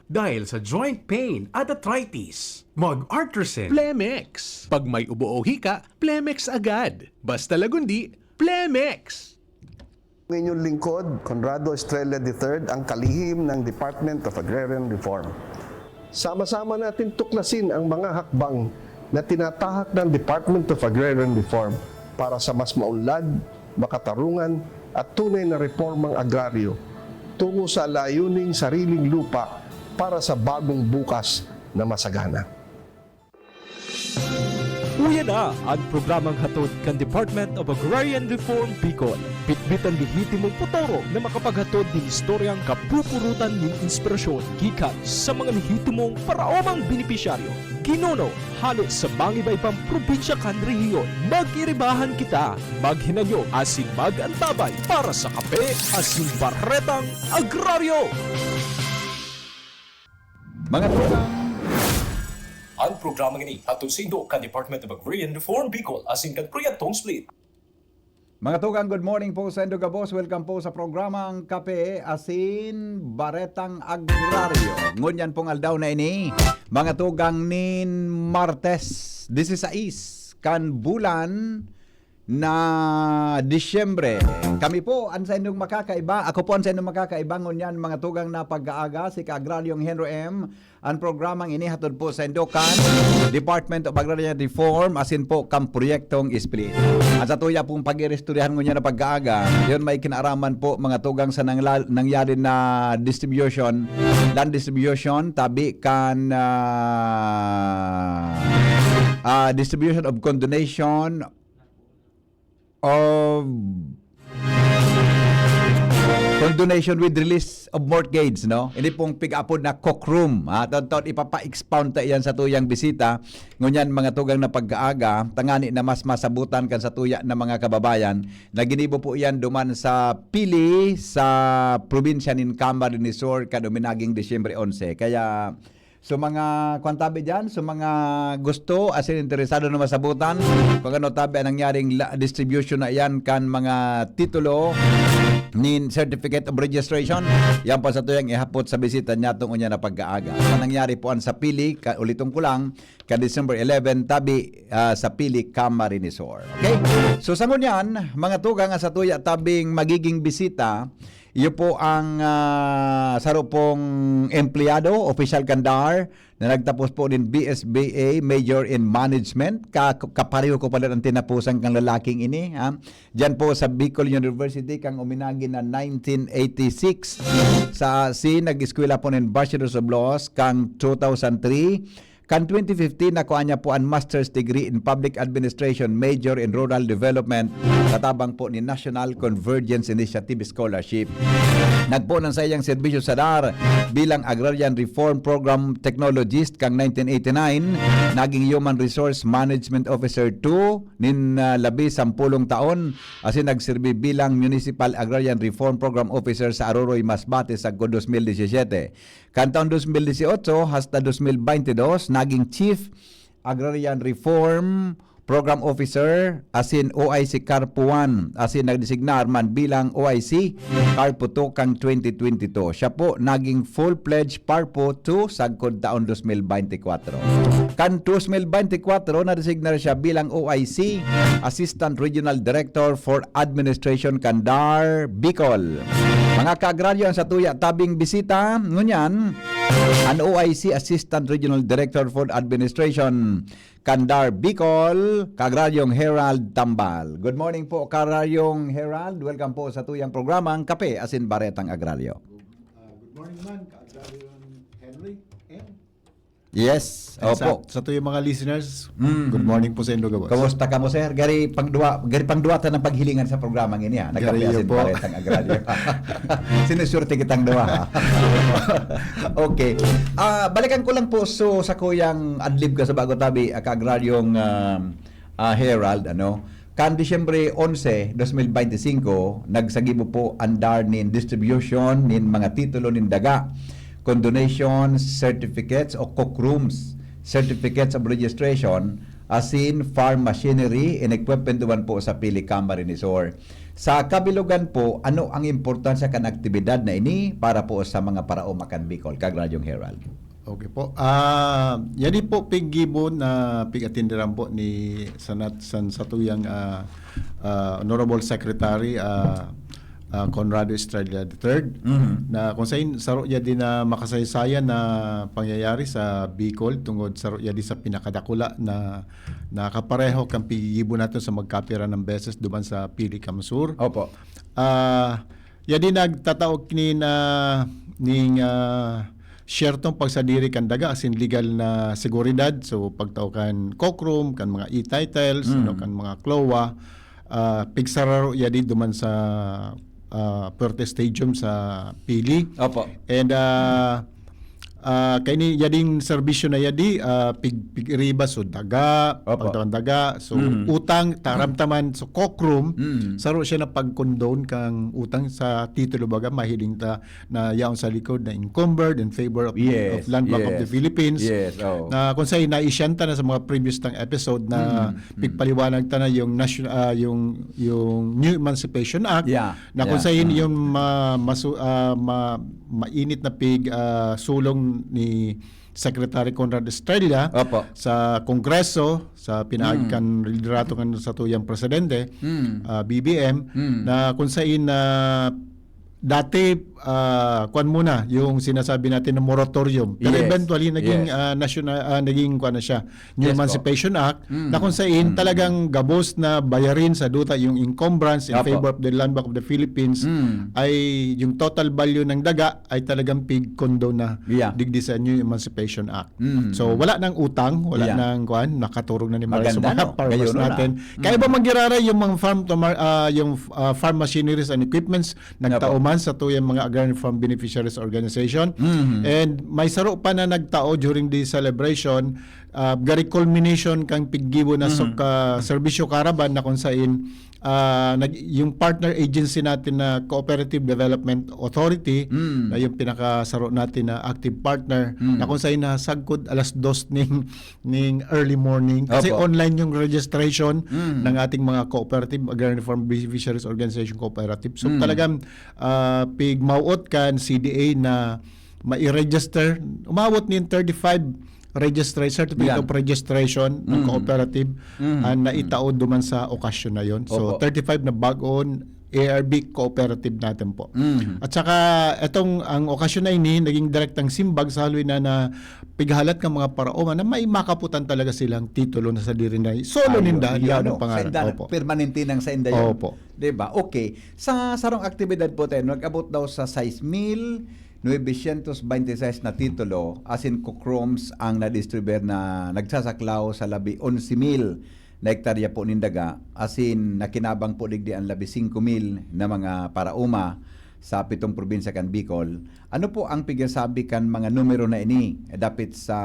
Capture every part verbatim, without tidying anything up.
dahil sa joint pain at arthritis. Mag-Artresin. Plemex. Pag may ubo o hika, Plemex agad. Basta Lagundi, Plemex. Ang inyong lingkod, Conrado Estrella the third, ang kalihim ng Department of Agrarian Reform. Sama-sama natin tuklasin ang mga hakbang na tinatahak ng Department of Agrarian Reform para sa mas maunlad, makatarungan at tunay na reformang agraryo tungo sa layuning sariling lupa para sa bagong bukas na masagana. Uya na an programang hatod kan Department of Agrarian Reform Bicol. Bitbit an lehitimong potoro na makapaghatod nin istoryang kapupurutan nin inspirasyon gikan sa mga lehitimong paraomang benepisyaryo. Ginuno hale sa mangiba-ibang probinsya kan rehiyon. Mag-iribahan kita, maghinanyo asin mag-antabay para sa Kape asin Baretang Agraryo. Mga tugang. Ang programang ini hatod saindo kan Department of Agrarian Reform Bicol asin kan Proyektong SPLIT. Mga tugang, good morning po saindo gabos. Welcome po sa programang Kape asin Baretang Agraryo. Ngunyan pong aldaw na ini, mga tugang, nin Martes, disisais kan bulan na Disyembre. Kami po an saindong makakaiba. Ako po an saindong makakaiba ngunyan, mga tugang, na pag-aaga, si Kaagraryong Henry M. An programang ini hatod po saindo kan Department of Agrarian Reform asin po kan Proyektong SPLIT. An satuya pong pag-iristoryahan ngunyan na pag-aaga, yun may kinaaraman po, mga tugang, sa nangla-, nangyari na distribution, land distribution, tabi kan, ah, ah, distribution of condonation of condonation with release of mortgage, no? Ini pong pig-apod na COCROM, ha? Taon-taon ipapa-expound ta iyan satuyang bisita. Ngunyan, mga tugang, na pag-aaga, tangani na mas masabutan kan satuya na mga kababayan, na ginibo po iyan duman sa Pili, sa probinsya nin Camarines Sur, kan uminaging Disyembre onse. Kaya, so, mga kwan tabi diyan, so, mga gusto asin interesado na masabutan kung ano tabi ang nangyaring la-, distribution na iyan kan mga titulo nin Certificate of Registration, yan po satuyang ihapot sa bisita niyatong unya na pag-aaga. Sa nangyari po an sa Pili, ka-, uliton ko lang, ka December eleven, tabi, ah, sa Pili, Camarines Sur. Okay? So, sa ngunyan, mga tugang, ang satuya tabing magiging bisita, iyo po ang, ah, saro pong empleyado, opisyal kan DAR, na nagtapos po nin B S B A, Major in Management. Ka-, kapareho ko pala ang tinapusan kang lalaking ini, ha? Diyan po sa Bicol University, kang uminagi na nineteen eighty-six. Sa si nag-eskwela po nin Bachelors of Laws kang two thousand three. Kan twenty fifteen, nakuha niya po an Master's Degree in Public Administration, Major in Rural Development, katabang po ni National Convergence Initiative Scholarship. Nagpoon an saiyang serbisyo sa DAR bilang Agrarian Reform Program Technologist kang nineteen eighty-nine, naging Human Resource Management Officer two nin, ah, labi sampulong taon, asin nagserbi bilang Municipal Agrarian Reform Program Officer sa Aroroy, Masbate, sagkod dos mil disisiyete. Kan taon dos mil disiotso hasta dos mil baynte dos, naging Chief Agrarian Reform Program Officer asin O I C CARPO one, asin nagdesignar man bilang O I C CARPO two kang twenty twenty-two. Siya po naging full-fledged PARPO two sagkod taon dos mil baynte kwatro. Kan dos mil baynte kwatro, nadesignar siya bilang O I C, Assistant Regional Director for Administration kan DAR Bicol. Mga kaagraryo, ang satuya tabing bisita ngunyan, an O I C Assistant Regional Director for Administration kan DAR Bicol, Kaagraryong Herald Tambal. Good morning po, Kaagraryong Herald. Welcome po sa tuyang programang Kape asin Baretang Agraryo. Ah, good morning man, Kaagraryong Henry M. Yes, and sa, opo, sa tuyang mga listeners, mm, good morning po sa indo gabos. Kamusta kamo, sir? Gari pangduwa, gari pangduwa ta ng paghilingan sa programang ini, ha? Gari Nagkape asin po. Baretang Agraryo. Sinusurti kitang duwa, ha? Okay. Ah, balikan ko lang po, so, sa kuyang adlib ka sa bago tabi, ah, kaagraryong, ah, ah, Herald, ano? Kan Disyembre onse, dos mil baynte singko, nagsagibo po an DAR nin distribution nin mga titulo nin daga, condonation certificates o COCROMs, certificates of registration, asin farm machinery and equipment duman po sa Pili, Camarines Sur. Sa kabilugan po, ano ang importansya kan aktibidad na ini para po sa mga paraoma kan Bicol, Kag Radyong Herald? Okay po. Ah, yadi po piggibo na pig-atinderan po ni sanat san satuyang, ah, ah, Honorable Secretary, ah, ah, Conrado Estrella the third, Mhm. na kung sain saro yadi na makasaysayan na pangyayari sa Bicol tungod saro yadi sa pinakadakula na nakapareho kan piggigibo naton sa magkapira nang beses duman sa Pili Kamsur. Opo. Ah, yadi nagtatao kini na ning, ah, siyertong pagsadiri kan daga asin legal na seguridad. So, pagtao kan COCROM, kan mga e-titles, Mm. ano, kan mga CLOA, ah, pigsararo yadi duman sa, ah, Fuerte Stadium sa Pili. Opo. And, ah, ah, kaini yading serbisyo na yadi, ah, pig-, pig-iriba, so daga, Opo. pagtao kan daga, so Mhm. utang, taramtaman, so COCROM, Mm. saro siya na pag-condone kang utang sa titulo baga, mahiling ta na yaon sa likod na encumbered in favor of, Yes, of Land Bank of the yes. Philippines. Yes, oo. Na kung saan naisyanta na sa mga previous tang episode na Mm, mm. pigpaliwanag ta na yung nation-, ah, yung, yung New Emancipation Act, Yeah, na kung yeah. saan Mm. yung ma-, masu-, ah, ma-, mainit na pig, ah, sulong ni Secretary Conrad Estrella Opo. sa Kongreso, sa pinaagi Mm. kan liderato kan satuyang presidente, Mm. ah, B B M, Mm. na kung saan na dati, ah, kwan muna, yung sinasabi natin na moratorium. Pero Yes. eventually, naging, Yes. ah, national, ah, naging kwan na siya, New Yes po. Emancipation Act, Mm. na kung saan Mm. talagang gabos na bayarin sa duta yung encumbrance in Opo. favor of the Land Bank of the Philippines, Mm. ay yung total value ng daga ay talagang pig-condone na Yeah. digdi sa New Emancipation Act. Mm. So, wala nang utang, wala Yeah. nang kwan, nakaturog na ni Maris Maganda, sa mga no? farmers Gayon na. natin. Kaya Mm. ba manggiraray yung mga farm to mar-, ah, yung, ah, farm machineries and equipments, nagtao Opo. man sa tuyang mga Agrarian Farm Beneficiaries Organization. Mm. And may saro pa na nagtao during the celebration, ah, gari culmination kang piggibo na Mhm. sok-, ah, serbisyo caravan na kung sain, ah, nag-, yung partner agency natin na Cooperative Development Authority, Mm. na yung pinakasaro natin na active partner, Mm. na kung sain nasagkod alas dos ning, ning early morning. Kasi Opo. online yung registration Mm. ng ating mga cooperative, Agrarian Farm Beneficiaries Organization Cooperative. So, Mm. talagang, ah, pigmawot kan C D A na mai-register. Umawot nin thirty-five registra-, certificate Yan. of registration ng Mm. cooperative, Mm. ah, na Mm. itaod duman sa okasyon na yon. So, Opo. thirty-five na bag-on A R B cooperative natin po. Mm. At saka, etong, ang okasyon na ini, naging direktang simbag sa haloy na, na pighalat ng mga paraoma na may makaputan talaga silang titulo na sadiri na solo Ayo, ninda, iyon, yan ang no? pangalan. Sa inda, Opo. permanente nang sa inda yun. Opo. Diba? Okay. Sa sarong aktibidad po tayo, nag-abot daw sa sais mil novecientos veintiseis na titulo, asin COCROMs ang nadistribuir na nagsasaklaw sa labi onse mil na hektarya po nin daga, asin nakinabang po digdi an labi singko mil na mga paraoma sa pitong probinsya kan Bicol. Ano po ang pigsasabi kan mga numero na ini dapit sa,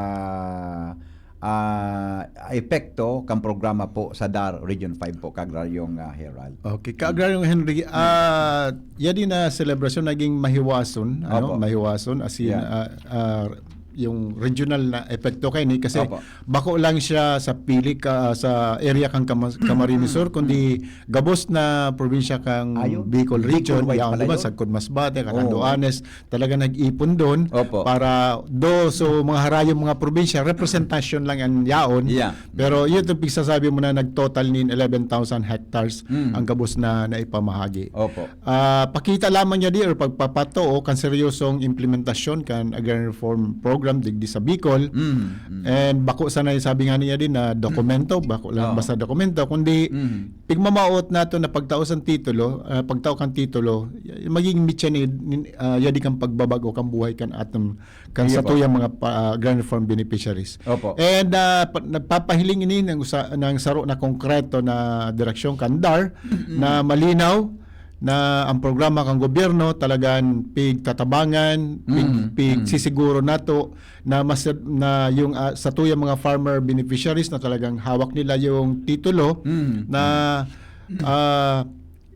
ah, epekto kan programa po sa DAR Region five po, Kaagraryong, ah, Herald? Okay, Kaagraryong Henry, ah, yadi na selebrasyon naging mahiwason, ano, Opo. mahiwason, as in, Yeah. ah, ah, yung regional na epekto kaini kasi Opo. bako lang siya sa Pili ka, sa area kang Cama-, Camarines Sur, kundi gabos na probinsya kang Ayo, Bicol Bicol region, wide yaon pala duman, yun. Sagkod Masbate, Oo. Catanduanes, talaga nag-ipon doon Opo. para do, so mga harayong mga probinsya, representasyon lang ang yaon. Yeah. Pero yun itong pigsasabi mo na nag-total nin eleven thousand hectares Mm. ang gabos na naipamahagi. Opo. Ah, pakita lamang niya di or pagpapatoo kan seryosong implementasyon kan Agrarian Reform Program digdi sa Bicol. Mm, mm. And bako sana yung sabi nga niya din na dokumento, bako lang Oo. basta dokumento, kundi Mm. pigmamawot nato na pagtao sang titulo, ah, pagtao kan titulo, y-, magiging mitya ni, ni, ah, yadi kan pagbabag-o kan buhay kan aton, kan Iyo po. satuyang mga pa, ah, Agrarian Reform beneficiaries. Opo. And, ah, pa, nagpapahiling ini ng usa, ng saro na konkreto na direksyon kan DAR Mm. na malinaw na ang programa kan gobyerno talagang pigtatabangan, pig-, Mm, mm. pigsisiguro nato na mas, na yung, ah, satuyang mga farmer beneficiaries na talagang hawak nila yung titulo Mm, na, mm. ah,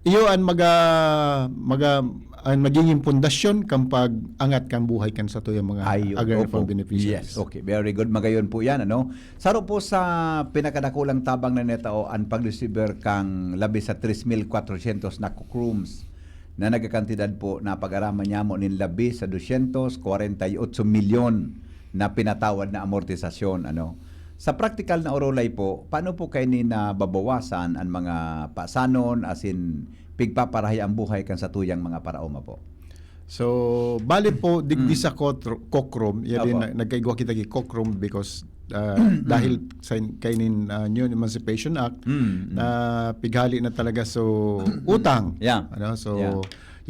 iyo an maga-, maga-, an magiging pundasyon kan pag-angat kan buhay kan satuyang mga Ayun, agrarian opo. Reform beneficiaries. Yes, okay. Very good. Magayon po yan, ano? Saro po sa pinakadakulang tabang na natao an pag-deliver kan labi sa tres mil kwatrosyentos na cookrooms na nagkakantidad po na pag-araman niamo nin labi sa dosyentos kwarenta y otso milyon na pinatawad na amortisasyon, ano. Sa praktikal na orolay po, paano po kaini nababawasan an mga pasanon asin pigpaparahay an buhay kan satuyang mga paraoma po? So, bale po, digdi Mm. sa kotro-, cookrooms, yan din Opo. na-, nagkaigwa kita ki cookrooms because, ah, dahil sa in-, kainin, ah, new Emancipation Act, Mm, mm. na pighali na talaga so utang. Yeah. Ano, so, Yeah.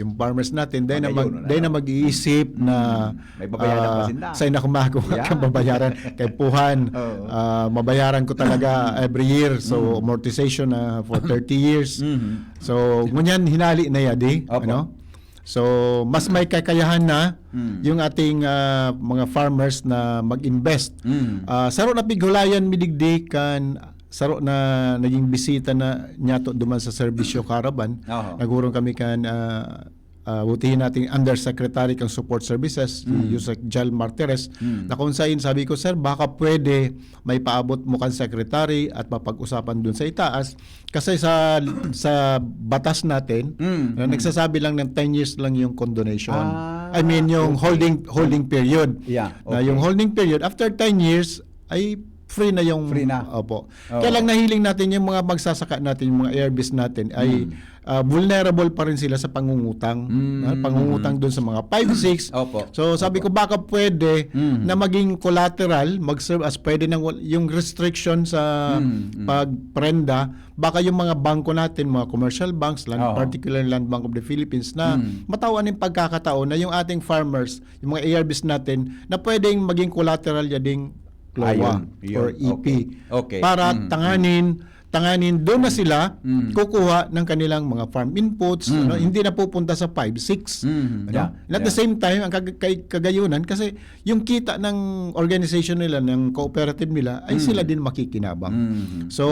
yung farmers natin, dahil na Magayon, mag-, ano? dahil na mag-iisip na, Mm. May babayaran pa ah, sinda. Sa'yo na kumakuha Yeah. kang babayaran kay Puhan. Oo. Ah, mabayaran ko talaga every year. So, Mm. amortization na for thirty years. Mhm. So, ngunyan, hinali na yadi, Opo. ano? So, mas may kakayahan na Mm. yung ating, ah, mga farmers na mag-invest. Mm. Ah, saro na pighulayan mi digdi kan saro na naging bisita na niyato duman sa Serbisyo Caravan. Oho. Nagurong kami kan, ah, ah, butihin natin Undersecretary kan Support Services, si Mm. Yusek Jal Martires, Mm. na kung saan sabi ko, "Sir, baka pwede may paabot mo kan Secretary at mapag-usapan dun sa itaas." Kasi sa, sa batas natin, Mm, na mm. nagsasabi lang ng ten years lang yung condonation. Ah, I mean, yung okay. holding, holding period. Yeah, Na okay. yung holding period, after ten years, ay free na yung Free na. Opo. Oo. Kaya lang nahiling natin yung mga magsasaka natin, yung mga A R Vs natin, ay, Mm. ah, vulnerable pa rin sila sa pangungutang. Mm. Ah, pangungutang dun sa mga five, six. Opo. So, sabi Opo. ko, baka pwede Mm. na maging collateral, mag-serve as pwede nang wal-, yung restriction sa Mm, mm. pagprenda, baka yung mga bangko natin, mga commercial banks, land, Oo. particularly Land Bank of the Philippines, na Mm. matawan yung pagkakataon na yung ating farmers, yung mga A R Vs natin, na pwedeng maging collateral ya ding CLOA Ayun, yun. or E P. Okay. Okay. Para Mm, tanganin, tanganin, doon na sila Mm. kukuha ng kanilang mga farm inputs, Mm. ano, hindi na pupunta sa five, six, Mm, ano? yeah, And at the yeah. same time, ang kag-, kay-, kagayunan, kasi yung kita ng organization nila, ng cooperative nila, ay Mm. sila din makikinabang. Mm. So,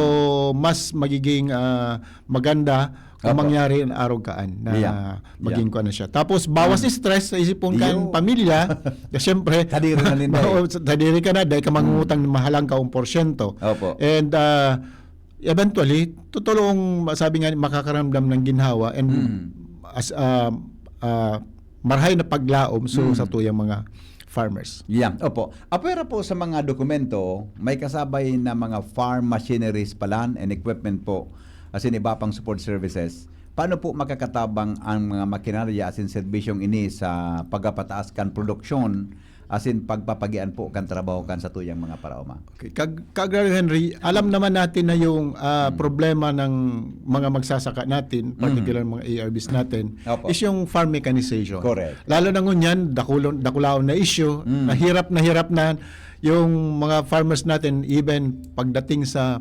mas magiging, ah, maganda kung Opo. mangyari ang arog kaan na Yeah. maging Yeah. kuwan na siya. Tapos, bawas Mm. stress sa isipon kan Iyo. pamilya. Na siyempre, Kadiri na ninda eh. oo, sa-, kadiri ka na, dahil ka Mm. mangungutang ng mahalang kaong porsyento. Opo. And, ah, eventually, totoo lang, sabi nga, makakaramdam ng ginhawa and Mm. as, ah, ah, marahay na paglaom so Mm. sa tuyang mga farmers. Yeah, opo. Apwera po sa mga dokumento, may kasabay na mga farm machineries palan and equipment po, as in iba pang support services. Paano po makakatabang ang mga makinarya as in serbisyong ini sa pagpapataas kan produksyon as in pagpapagian po kan trabaho kan satuyang mga paraoma? Okay, kag-, Kaagraryong Henry, alam naman natin na yung, ah, Mm. problema ng mga magsasaka natin, Mm. particular mga A R Vs natin, Opo. is yung farm mechanization. Correct. Lalo na ngunyan, dakulon-, dakulaon na issue, Mm. na hirap na hirap na yung mga farmers natin, even pagdating sa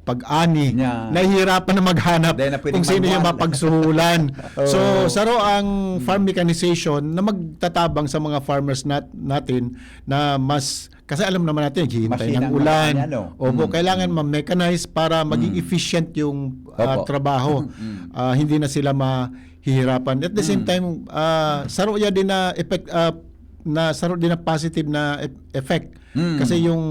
pag-ani, Nya. nahihirapan na maghanap Dahil na pwedeng kung sino yung magwal. mapagsuhulan. Oo. So, saro ang farm mechanization na magtatabang sa mga farmers nat-, natin na mas, kasi alam naman natin, naghihintay Machine ng ang ulan. Ano. Opo, Mm. kailangan ma-mechanize para maging Mm. efficient yung, ah, Opo. trabaho. Mm. Ah, hindi na sila mahihirapan. At the same Mm. time, ah, saro ya din na effect, ah, na saro din na positive na e-, effect. Mm. Kasi yung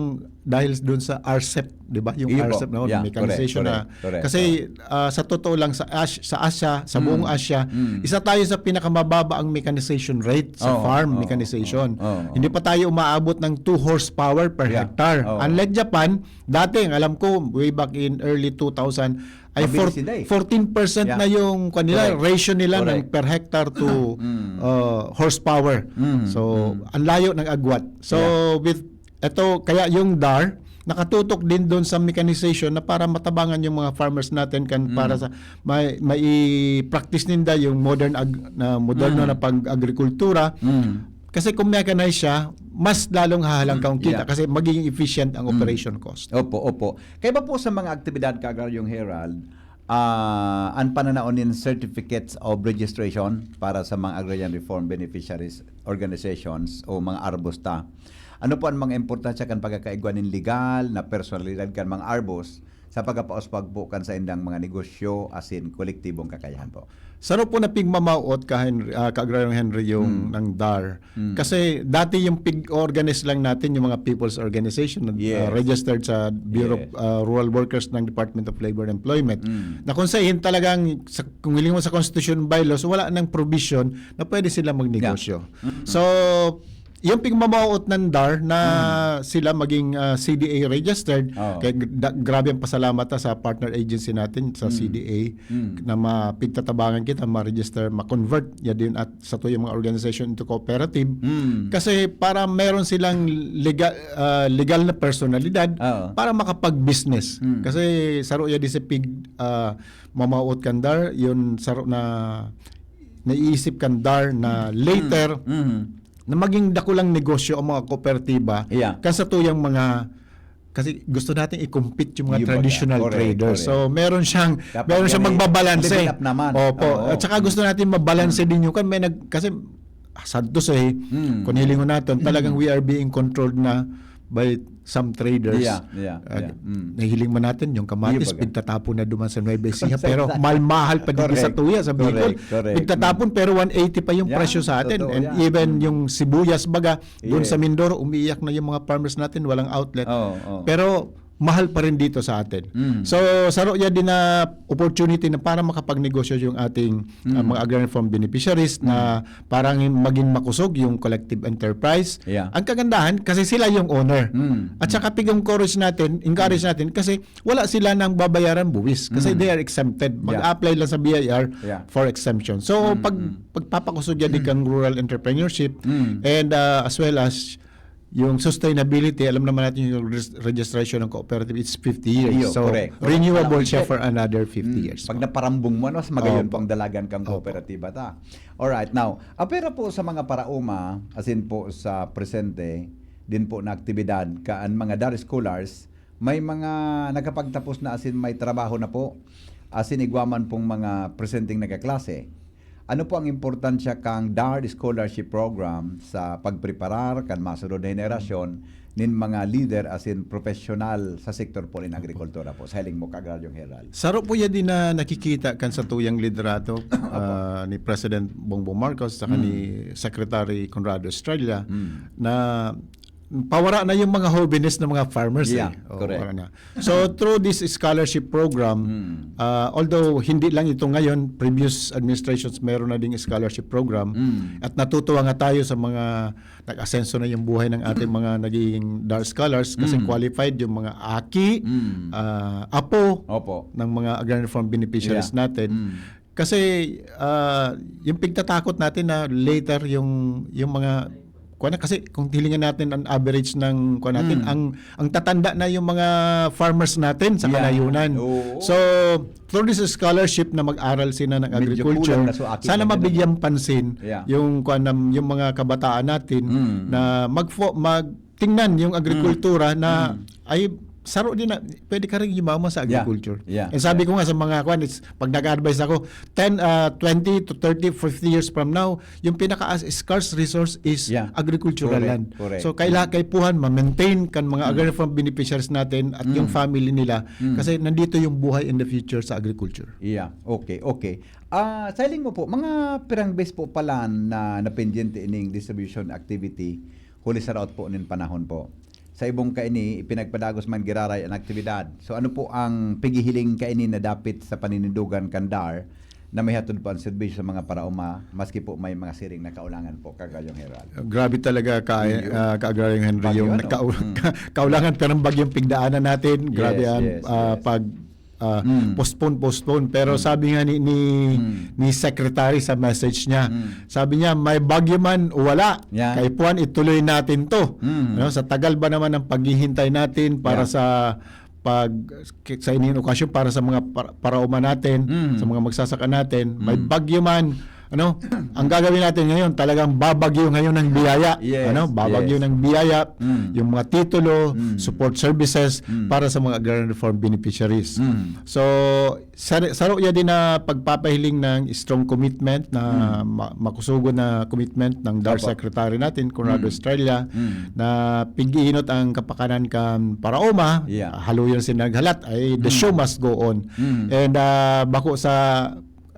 dahil dun sa R C E P, di ba? Yung Iyo po. R C E P na Yeah, mechanization correct, na. correct, correct. Kasi, Oo. ah, sa totoo lang, sa As-, sa Asia, sa Mm. buong Asia, Mm. isa tayo sa pinakamababa ang mechanization rate sa Oo, farm oo, mechanization. oo, oo. Hindi pa tayo umaabot ng two horsepower per Yeah. hectare. Oo. Unlike Japan, dati, ang alam ko, way back in early two thousand, ay Mabilis four-, sila eh. fourteen percent Yeah. na yung kanila, Correct. ratio nila ng Correct. per hectare to, Mm. uh, horsepower. Mm, So, mm. ang layo ng agwat. So, Yeah. with eto, kaya yung DAR, nakatutok din doon sa mechanization na para matabangan yung mga farmers natin kan Mm. para sa may, mai-practice ninda yung modern ag-, na moderno Mm. na pag-agrikultura. Mm. Kasi kung mechanized siya, mas lalong hahalangkaw ang Mm, kita yeah. kasi magiging efficient ang Mm. operation cost. Opo, opo. Kaiba po sa mga aktibidad, Kaagraryong Herald, ah, an pananao nin certificates of registration para sa mga agrarian reform beneficiaries organizations o mga ARBOs ta. Ano po an mga importansya kan pagkakaigwa nin legal na personalidad kan mga ARBOs sa pagkapauswag po kan saindang mga negosyo asin kolektibong kakayahan po. Saro po na pigmamawot ka, Henry, ah, Kaagraryong Henry, yung Hmm. ng dar. Hmm. Kasi dati yung pig-organize lang natin yung mga people's organization na, ah, Yes. registered sa Bureau of, Yes. ah, Rural Workers ng Department of Labor and Employment. Hmm. Na kung saan talagang, sa, kung hiling mo sa constitution bylaws, wala nang provision na pwede sila magnegosyo. Yeah. Mm. So, yung pigmamawot ng dar na Mm. sila maging, ah, C D A registered, Oo. kaya gra-, grabe ang pasalamat ta sa partner agency natin sa Mm. C D A Mm. na mapigtatabangan kita, ma-register, ma-convert, ya din at sa tuyang mga organization into cooperative. Mm. Kasi para meron silang legal, ah, legal na personalidad Oo. para makapag-business. Mm. Kasi saro ya di sa pig, ah, mamawot kan dar, yun saro na naiisip kan dar na Mm. later Mm. na maging dakulang negosyo ang mga kooperatiba Yeah. kan sa tuyang mga, kasi gusto natin i-compete yung mga Yung baga. traditional Correct, traders. correct. So, meron siyang, Dapat meron siyang yan eh, magbabalanse. level up naman. Opo. Oo. At saka gusto natin mabalanse Mm. din yung, kan may nag-, kasi santos eh, Mm. kung hilingon natin, talagang Mm. we are being controlled na by some traders. Yeah, yeah, Uh, yeah. Mm. nahiling man natin, yung kamatis, Yung baga. pigtatapon na duman sa Nueva Ecija, Sa pero exact. mahal-mahal pa din Correct, sa tuya, sa Bicol. correct, correct. Pigtatapon, Mm. pero one eighty pa yung Yeah, presyo sa atin. totoo And yan. even Mm. yung sibuyas, baga, doon Yes. sa Mindoro, umiiyak na yung mga farmers natin, walang outlet. Oo, oo. Pero mahal pa rin dito sa atin. Mm. So, saro yan din na opportunity na para makapagnegosyo yung ating, Mm. ah, mga agrarian reform beneficiaries na Mm. parang maging makusog yung collective enterprise. Yeah. Ang kagandahan, kasi sila yung owner. Mm. At saka Mm. pig-encourage natin, encourage Mm. natin kasi wala sila nang babayaran buwis kasi Mm. they are exempted. Yeah. Mag-apply lang sa B I R Yeah. for exemption. So, Mm, pag, mm. pagpapakusog yan Mm. kang rural entrepreneurship Mm. and, ah, as well as yung sustainability, alam naman natin yung res-, registration ng cooperative, it's fifty years. Iyo, So, correct. Correct. renewable Walang siya update. for another fifty Mm. years Pag po. naparambong mo, ano, mas magayon Opo. pang dalagan kang Opo. kooperatiba ta. Alright, now, apera po sa mga paraoma, asin po sa presente, din po na aktibidad, kaan mga dar scholars, may mga nakapagtapos na asin may trabaho na po, asin igwa man pong mga presenteng nagkaklase. Ano po ang importansya kang dar Scholarship Program sa pagpreparar kan masunod na henerasyon nin mga lider asin profesyonal sa sektor po nin agrikultura po, sa hiling mo, Kaagraryong Herald? Saro po yan din na nakikita kan sa tuyang liderato, Opo. ah, ni President Bongbong Marcos saka Mm. ni Secretary Conrado Estrella Mm. na pawara na yung mga hobenes na mga farmers Yeah, eh. Oo, correct. wala na. So, through this scholarship program, Mm. ah, although hindi lang ito ngayon, previous administrations meron na ding scholarship program. Mm. At natutuwa nga tayo sa mga nag-asenso na yung buhay ng ating mga naging dar scholars kasi Mm. qualified yung mga aki, Mm. ah, apo Opo. ng mga agrarian reform beneficiaries Yeah. natin. Mm. Kasi, ah, yung pigtatakot natin na later yung, yung mga, kuwan na, kasi kung hilingan natin ang average ng, kuwan natin, Mm. ang, ang tatanda na yung mga farmers natin sa Yeah. kanayunan. Oo. So, through this scholarship na mag-aral sila ng Medyo agriculture, kulang na so akin sana na mabigyan pansin Yeah. yung, kuwan na, yung mga kabataan natin Mm. na magfo-, mag-, tingnan yung agrikultura Mm. na Mm. ay saro din na pwede ka rin yumaman sa Yeah. agriculture. Yeah. And sabi Yeah. ko nga sa mga kwan, it's, pag nag-advise ako, ten, ah, twenty to thirty, fifty years from now, yung pinaka-scarce resource is Yeah. agricultural Correct. land. Correct. So, kaila-, Mm. kaipuhan, ma-maintain kan mga Mm. agrarian reform beneficiaries natin at yung Mm. family nila Mm. kasi nandito yung buhay in the future sa agriculture. Yeah. Okay, okay. Ah, sa hiling mo po, mga pirang bes po pala na napendyente ining distribution activity, huli sa raot po nin panahon po. Sa ibong kaini, ipinagpadagos man giraray an aktibidad. So, ano po ang pighihiling kaini na dapit sa paninindogan kan dar na may hatod po ang serbisyo sa mga paraoma, maski po may mga siring na kaulangan po, Kaagraryong Herald? Grabe talaga, ka-, Iyo. ah, Kaagraryong Henry, Bagyo, yung ano? nakau-, Mm. ka-, kaulangan, pero ang bagyong pigdaanan natin, grabe Yes, ang, yes, ah, yes. pag, ah, Mm. postpone, postpone. Pero Mm. sabi nga ni, ni, Mm. ni Secretary sa message niya, Mm. sabi niya, "May bagyo man o wala, Yan. kaipuhan, ituloy natin 'to." Mm. No? Sa tagal ba naman ng paghihintay natin para Yeah. sa pag, sa ining okasyon para sa mga para-, paraoma natin, Mm. sa mga magsasaka natin, may Mm. bagyo man, Ano, ang gagawin natin ngayon, talagang babagyo ngayon ng biyaya. Yes, Ano, babagyo yes. ng biyaya, Mm. yung mga titulo, Mm. support services Mm. para sa mga agrarian reform beneficiaries. Mm. So, sar- saro iya din na pagpapahiling ng strong commitment na Mm. ma- makusugon na commitment ng DAR Opo. Secretary natin, Conrado Mm. Estrella, Mm. na pig-iinot ang kapakanan kan Paraoma, Yeah. haluyon sin naghalat, ay the Mm. show must go on. Mm. And ah, bako sa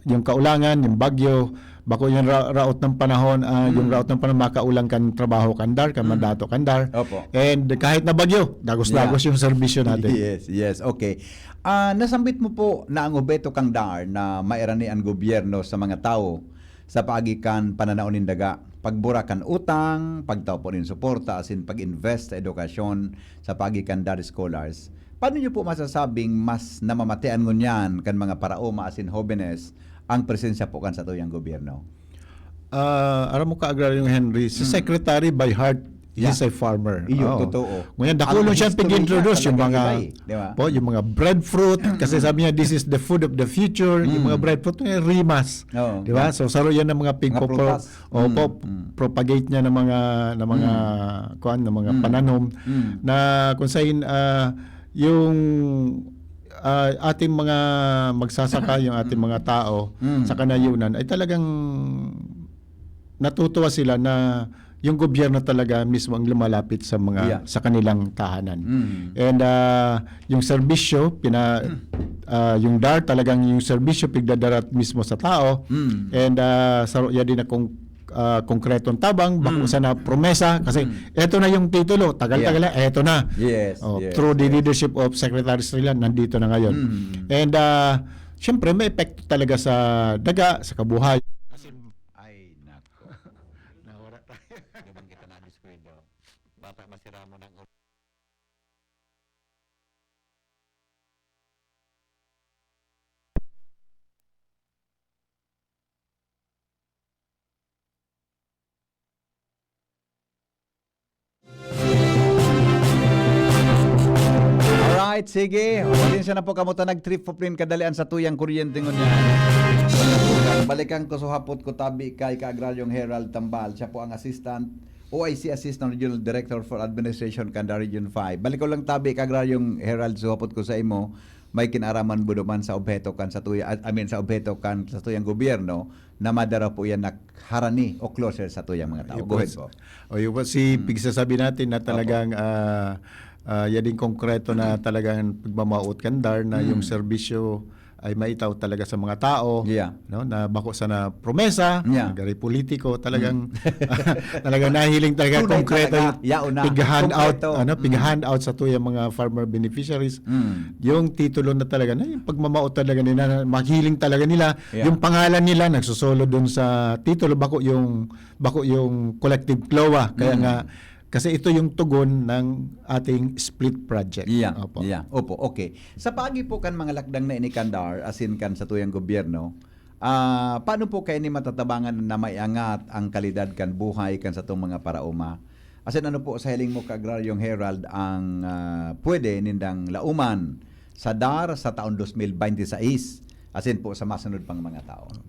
yung kaulangan, yung bagyo, bako yung ra- raot ng panahon, ah, yung Mm. raot ng panahon makaulang kan trabaho kan DAR, kan Mm. mandato kan DAR. Opo. And kahit na bagyo, dagos-dagos Yeah. yung serbisyo natin. Yes, yes. Okay. Ah, nasambit mo po na ang obheto kang DAR na mairani an gobyerno sa mga tawo sa paagi kan pananao nin daga, pagbura kan utang, pagtao po nin suporta, asin pag-invest sa edukasyon sa paagi kan DAR Scholars. Paano niyo po masasabing mas namamatean ngunyan kan mga paraoma asin hobenes ang presensya po kan satuyang gobyerno? Ah, aram mo ka, Agraryong Henry, si Mm. Secretary by heart, he's Yeah. a farmer. Iyo, Oo. totoo. Ngunyan, dakul Ang siyang history niya, pig-introduce, yung talagang mga, iba eh, di ba? po, yung mga breadfruit, kasi Mm. sabi niya, "This is the food of the future." Yung Mm. mga breadfruit, yung rimas. Oo, Di ba? yeah. So, saro yan ng mga pig- Mga prutas. Opo, Mm, mm. propagate niya ng mga, ng mga, Mm. kuwan, ng mga Mm. pananom Mm. na kung saan, ah, yung ah, ating mga magsasaka, yung ating mga tao Mm. sa kanayunan ay talagang natutuwa sila na yung gobyerno talaga mismo ang lumalapit sa mga Yeah. sa kanilang tahanan. Mm. And ah, yung serbisyo pina ah, yung DAR talagang yung serbisyo pigdadarat mismo sa tao. Mm. And ah, sa ya din akong ah, konkretong tabang, bako Mm. sana promesa kasi Mm. eto na yung titulo, tagal-tagal Yeah. na, eto na. Yes, Oh, yes, through the yes. leadership of Secretary Estrella, nandito na ngayon. Mm. And ah, syempre may epekto talaga sa daga, sa kabuhay. Ay, nako. Nawala tayo. Naman kita na-disgrade, oh. Bata masira mo ng Alright, sige. Pasensya na po kamo ta nag-trip po rin kadali an satuyang kuryente ngunyan. Balikan ko, so hapot ko tabi kay Kaagraryong Herald Tambal. Siya po ang assistant, O I C Assistant Regional Director for Administration kan DAR Region five. Balik ko lang tabi, Kaagraryong Herald, so hapot ko sa imo, may kinaraman mo duman sa obheto kan satuya, I mean, sa obheto kan satuyang gobyerno na madara po yan na harani o closer sa tuyang mga tao. Iyo Go po. ahead po. O, yun po, si pigsasabi natin na Apo. talagang ah, ah, yan din konkreto na talagang pagmamaot kan DAR na yung Mm. serbisyo ay maitaw talaga sa mga tao, Yeah. no, na bako sana promesa, Yeah. gari politiko, talagang talagang nahiling talaga Tunay konkreto talaga. yung Yaon na. pig-hand out, Konkreto. ano, Mm. pig-hand out sa tuyang mga farmer beneficiaries. Mm. Yung titulo na talaga, na yung pagmamaot talaga nila, na mahiling talaga nila, Yeah. yung pangalan nila nagsusolo dun sa titulo, bako yung bako yung collective CLOA. Kaya Mm. nga, kasi ito yung tugon ng ating split project. Yeah, Opo. yeah. Opo, okay. Sa paagi po kan mga lakdang na ini kan DAR, asin kan satuyang gobyerno, ah, paano po kaini matatabangan na maiangat ang kalidad kan buhay kan satong mga paraoma? Asin ano po sa hiling mo, Kaagraryong Herald, ang ah, pwede nindang lauman sa DAR sa taon dos mil binte seis, asin po sa masunod pang mga taon?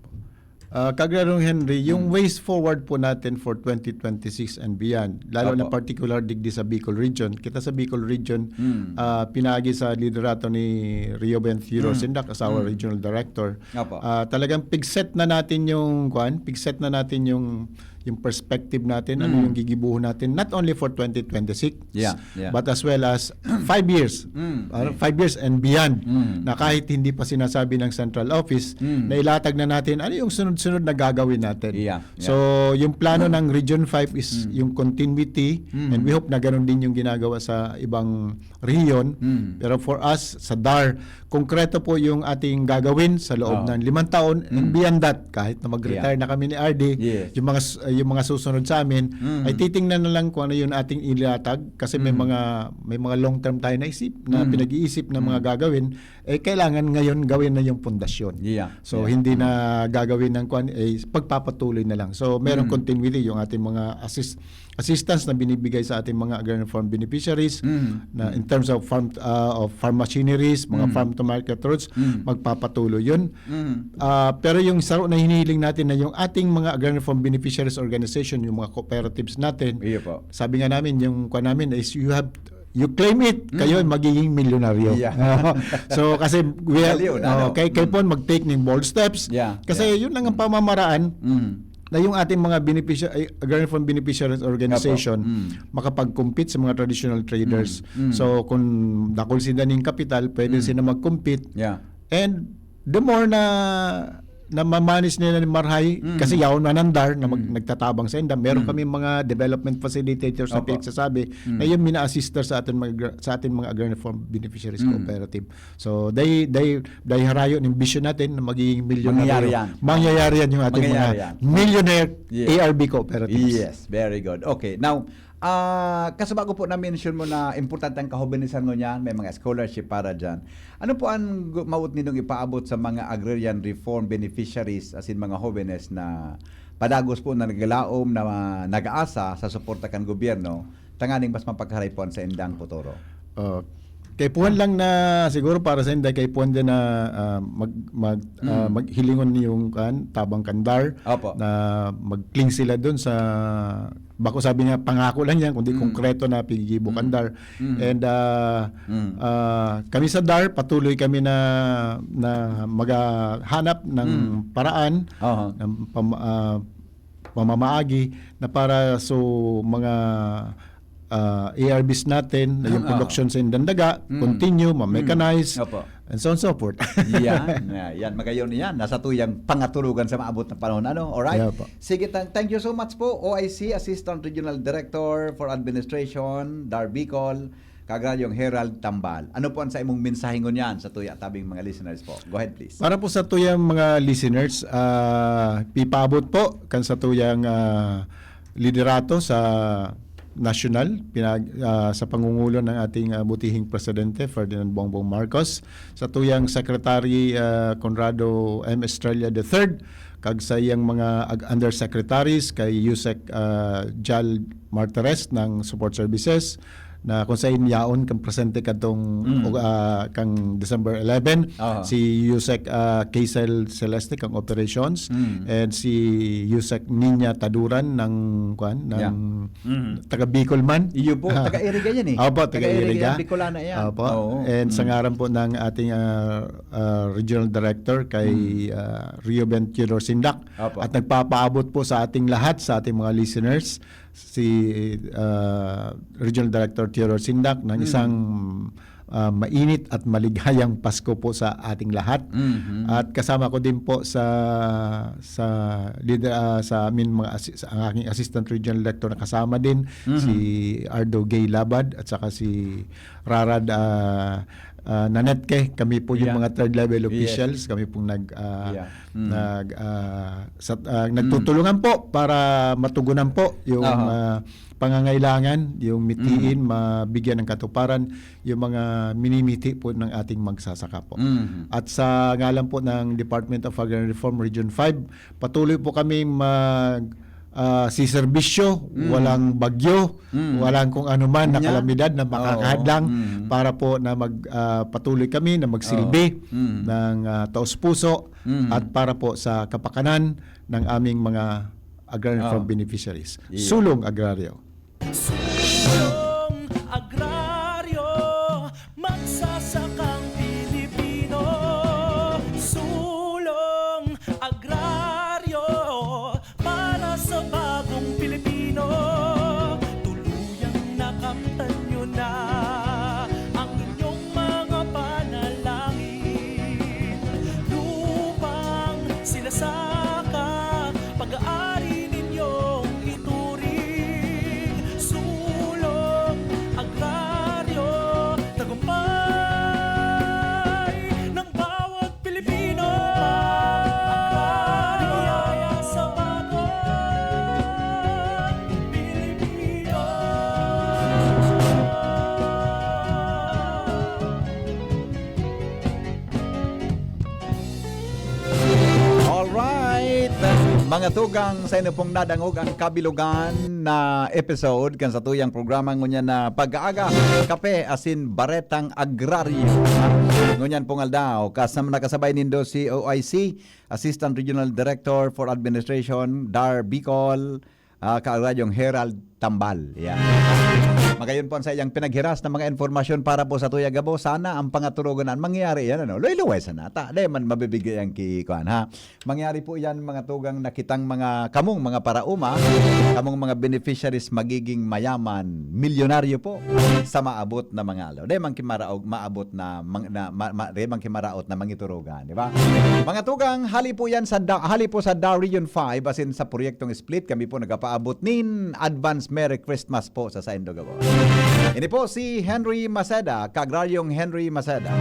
Ah, Kaagraryong Henry, yung Mm. ways forward po natin for twenty twenty-six and beyond, lalo na Opo. particular digdi sa Bicol Region. Kita sa Bicol Region, Mm. ah, pinaagi sa liderato ni Rio Benfiero Mm. Sindak as our Mm. Regional Director. Opo. Ah, talagang pigset na natin yung, kwan, pigset na natin yung yung perspective natin, ano Mm. yung gigibuhon natin, not only for twenty twenty-six, Yeah, yeah. but as well as five years. Mm, Ano, yeah. Five years and beyond, Mm. na kahit hindi pa sinasabi ng central office, Mm. nailatag na natin ano yung sunod-sunod na gagawin natin. Yeah, yeah. So, yung plano ng Region five is Mm. yung continuity, Mm. and we hope na ganun din yung ginagawa sa ibang rehiyon. Mm. Pero for us, sa DAR, konkreto po yung ating gagawin sa loob Oo. ng limang taon and Mm. beyond that, kahit na mag-retire Yeah. na kami ni R D, Yes. yung mga s- yung mga susunod sa amin, Mm. ay titingnan na lang kung ano yung ating ililatag kasi may Mm. mga, may mga long term tayo naisip, na Mm. pinag-iisip na mga Mm. gagawin, eh, kailangan ngayon gawin na yung pundasyon. Yeah. So, Yeah. hindi Mm. na gagawin ng kwan, eh, pagpapatuloy na lang. So, merong Mm. continuity yung ating mga assist-, assistance na binibigay sa ating mga agrarian reform beneficiaries Mm. na in Mm. terms of farm, ah, of farm machineries, mga Mm. farm to market routes, Mm. magpapatuloy yun. Mm. Ah, pero yung saro na hinihiling natin na yung ating mga agrarian reform beneficiaries organization, yung mga cooperatives natin, Iyo po. sabi nga namin, yung kwan namin is you have, you claim it, kayo Mm. magiging milyonaryo. Yeah. So, kasi we have, Dali yun, oh, ano? kay, kay Mm. Pon mag-take ng bold steps. Yeah, Kasi yeah. yun lang ang pamamaraan Mm. na yung ating mga beneficia-, ay, agrarian reform beneficiaries organization Opo. Mm. makapag-compete sa mga traditional traders. Mm. Mm. So, kung dakul sinda ning kapital, pwede Mm. sila mag-compete. Yeah. And the more na, na ma-manage nila ni Marhay, Mm. kasi yaon na nandar na mag-, Mm. nagtatabang sa inda. Meron Mm. kami mga development facilitators na Opo. pinagsasabi Mm. na yung mina-assist sa ating mga, sa ating mga agrarian reform beneficiaries Mm. cooperative. So, they, they, they harayo ng vision natin na magiging milyonaryo. Mangyayari yan. Mangyayari yan yung ating Mangyayari mga yan. millionaire Yes. A R B cooperatives. Yes, very good. Okay, now, ah, kasi bago po na-mention mo na importante ang kahobenesan ngunyan, may mga scholarship para dyan. Ano po ang gu-, mawot nindong ipaabot sa mga agrarian reform beneficiaries, as in mga hobenes na padagos po na naglalaom, na nag-aasa sa suporta kan gobyerno, tanganing mas mapagkaray po an saindang futuro? Oh, kaipuhan lang na siguro para sa inday, kaipuhan din na, ah, mag-, mag-, ah, Mm. maghilingon yung kan, tabang kan DAR Opo. na mag-cling sila dun sa, bako sabi nga, pangako lang yan, kundi Mm. konkreto na pigigibo kan Mm. DAR. Mm. And, ah, Mm. ah, kami sa DAR, patuloy kami na, na maghahanap ng Mm. paraan Aha. ng pam-, ah, pamamaagi na para so mga, ah, A R Bs natin na yung Ah. production sa indang daga, Mm. continue, ma-mechanize, Mm. Opo. and so on and so forth. Yan, yan, yan. Magayon yan. Nasa tuyang pangaturugan sa maabot na panahon, ano? Alright? Yeah, po. Sige, thank, thank you so much po, O I C, Assistant Regional Director for Administration, DAR Bicol, Kaagraryong Herald Tambal. Ano po ang sa imong mensahe ngunyan sa tuya tabing mga listeners po? Go ahead, please. Para po sa tuyang mga listeners, ah, pipaabot po kan sa tuyang, ah, liderato sa nasyonal, pinag-, ah, sa pangungulo ng ating, ah, butihing presidente, Ferdinand Bongbong Marcos, sa tuyang Secretary, ah, Conrado M. Estrella the third, kag sa iyang mga ag-, undersecretaries, kay Usec, ah, Jal Martires ng Support Services, na kung sain yaon kang presente kadtong, Mm. o, ah, kang December eleven, Aha. si Usec, ah, Kaisel Celeste kang operations, Mm. and si Usec Nina Taduran ng, kwan, ng Yeah. Mm. taga Bicol man. Iyo po, Ah. taga Iriga yan eh. Opo, taga Taga Iriga Iriga. yan, Bicolana yan. Opo. Oo. And sa Mm. ngaran po ng ating, ah, ah, Regional Director kay, Mm. ah, Reuben Theodore Sindak. Opo. At nagpapaabot po sa ating lahat, sa ating mga listeners, si, ah, Regional Director Theodore Sindak ng Mm. isang, ah, mainit at maligayang Pasko po sa ating lahat. Mhm. At kasama ko din po sa, sa leader, ah, sa amin mga assi-, sa, ang aking Assistant Regional Director na kasama din, Mhm. si Ardo Gay Labad at saka si Rarad, ah, ah, Nanetke. Kami po yung Yeah. mga third level Yes. officials. Kami pong nag, ah, Yeah. Mm. nag, ah, sa, ah, Mm. nagtutulungan po para matugunan po yung, Aha. ah, pangangailangan, yung mitiin, Mm. mabigyan ng katuparan, yung mga minimiti po ng ating magsasaka po. Mm. At sa ngalan po ng Department of Agrarian Reform Region five, patuloy po kaming mag, ah, siserbisyo, Mm. walang bagyo, Mm. walang kung ano man na Nya? kalamidad na Oo. makakahadlang Mm. para po na mag, ah, patuloy kami na magsilbi Oo. Mm. ng, ah, taos-puso Mm. at para po sa kapakanan ng aming mga agrarian Ah. reform beneficiaries. Iyo. Sulong Agraryo. Sulong Agraryo, magsasakang Pilipino. Sulong Agraryo, para sa bagong Pilipino. Tuluyang nakamtan nyo na ang inyong mga panalangin. Lupang sinasaka, pag-aari ninyong ituring. Sulong Agraryo, tagumpay ng bawat Pilipino. Agraryo sa bago. Mga tugang, sainda pong nadangog ang kabilogan na episode kan satuyang programa ngunyan na Pag-aaga, Kape asin Baretang Agraryo. Ha? Ngunyan pong aldaw, kasama, nakasabay nindo si O I C, Assistant Regional Director for Administration, DAR Bicol, ah, Kagraryong Herald Tambal. Yan. Magayon po ang sa iyang pinaghiras na mga impormasyon para po sa tuya gabo. Sana ang pangaturogan na mangyayari yan, ano? Luway-luway sana. Ta, di man mabibigay ang ki-, kuan, ha? Mangyari po yan, mga tugang, na kitang mga, kamong mga paraoma, kamong mga beneficiaries magiging mayaman, milyonaryo po sa maabot na mga aldaw. Di man kimaraog, maabot na, mang-, na ma, ma, di man kimaraot na mangiturogan, di ba? Mga tugang, hali po yan sa da, hali po sa DAR Region five, asin sa proyektong Split, kami po nagapaabot nin advance Merry Christmas po sa saindo gabos. Ini po si Henry Maceda, Kagraryong Henry Maceda,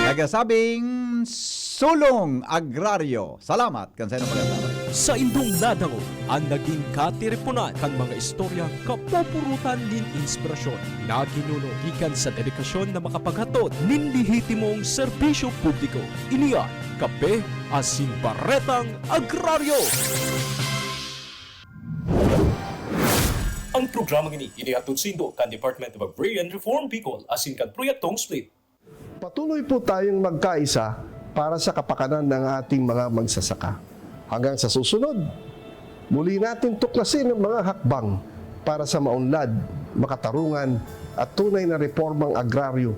nagasabing, "Sulong Agraryo." Salamat kan saindong pagkasabay. Saindong nadangog an nagin katiriponan kan mga istoryang kapupurutan nin inspirasyon na ginuno gikan sa dedikasyon na makapaghatod nin lehitimong serbisyo publiko. Ini an Kape asin Baretang Agraryo. Ang programang ini inihatod saindo kan Department of Agrarian Reform Bicol asin kan Proyektong Split. Patuloy po tayong magkaisa para sa kapakanan ng ating mga magsasaka. Hanggang sa susunod, muli natin tuklasin ang mga hakbang para sa maunlad, makatarungan at tunay na reformang agraryo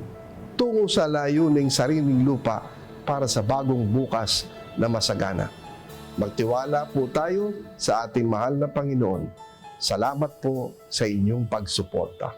tungo sa layuning sariling lupa para sa bagong bukas na masagana. Magtiwala po tayo sa ating mahal na Panginoon. Salamat po sa inyong pagsuporta.